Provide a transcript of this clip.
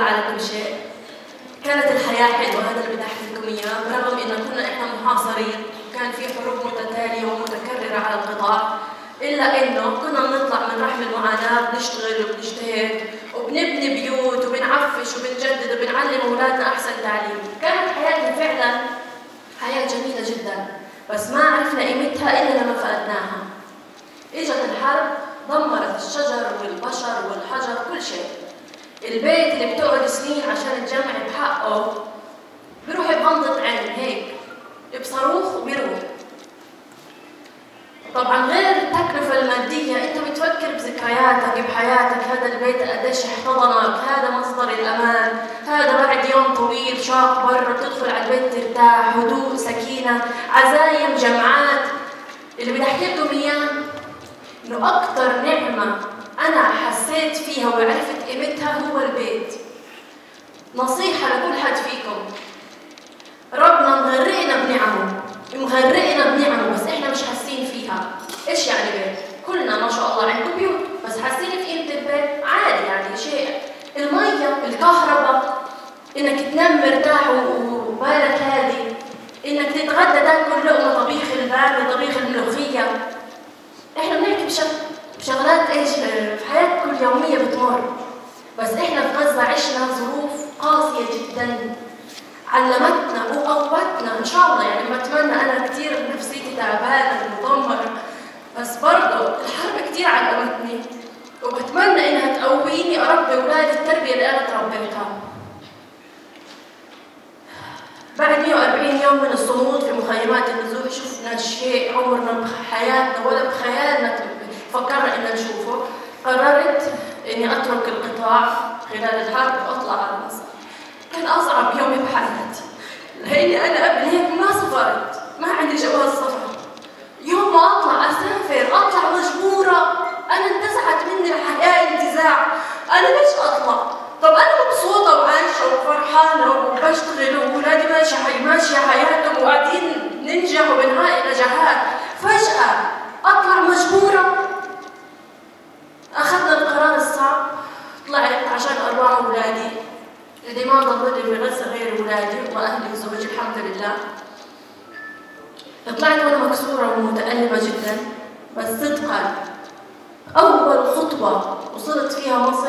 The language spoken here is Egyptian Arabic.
على كل شيء. كانت الحياة حلوة، هذا اللي بدي احكي لكم اياه، برغم انه كنا احنا محاصرين وكان في حروب متتالية ومتكررة على القطاع، الا انه كنا بنطلع من رحم المعاناة، بنشتغل وبنجتهد وبنبني بيوت وبنعفش وبنجدد وبنعلم اولادنا احسن تعليم. كانت حياتنا فعلا حياة جميلة جدا، بس ما عرفنا قيمتها الا لما فقدناها. اجت الحرب دمرت الشجر والبشر والحجر، كل شيء. البيت اللي بتقعد سنين عشان تجمع بحقه بيروح بغمضة عين هيك، بصاروخ وبيروح. طبعا غير التكلفة المادية، انت بتفكر بذكرياتك بحياتك، هذا البيت قديش احتضنك، هذا مصدر الامان، هذا بعد يوم طويل شاق برا بتدخل على البيت ترتاح، هدوء، سكينة، عزايم، جمعات. اللي بدي احكي لكم اياه انه اكثر نعمة انا حسيت فيها وعرفت قيمتها هو البيت. نصيحة لكل حد فيكم، ربنا مغرقنا بنعمه، مغرقنا بنعمه، بس احنا مش حاسين فيها. ايش يعني بيت؟ كلنا ما شاء الله عندكم بيوت، بس حاسين في قيمة البيت؟ عادي يعني شيء. المية، الكهرباء، انك تنام مرتاح وبالك هادي، انك تتغدى تاكل لقمة طبيخ البامية، طبيخ الملوخية. احنا بنحكي بشغلات ايش في حياتكم اليومية بتمر، بس احنا في غزة عشنا ظروف قاسية جدا علمتنا وقوتنا ان شاء الله. يعني بتمنى، انا كثير نفسيتي تعبانة ومدمره، بس برضه الحرب كثير علمتني، وبتمنى انها تقويني اربي اولادي التربية اللي انا تربيتها. بعد 140 يوم من الصمود في مخيمات النزوح شفنا شيء عمرنا بحياتنا ولا بخيالنا فكرنا ان نشوفه. قررت اني اترك القطاع خلال الحرب واطلع على مصر. كان اصعب يوم بحياتي، لاني انا قبل هيك ما سافرت، ما عندي جواز سفر. يوم ما اطلع اسافر اطلع مجبوره، انا انتزعت مني الحياة انتزاع. انا ليش اطلع؟ طب انا مبسوطة وعايشة وفرحانه وبشتغل واولادي ماشية حياتهم وقاعدين ننجح وبنحقق نجاحات، فجاة اطلع مجبوره. اخذنا القرار الصعب، طلعت عشان ارواح اولادي اللي ما ضل لي في غزة غير اولادي واهلي وزوجي الحمد لله. طلعت وانا مكسورة ومتألمه جدا، بس صدقا اول خطوة وصلت فيها مصر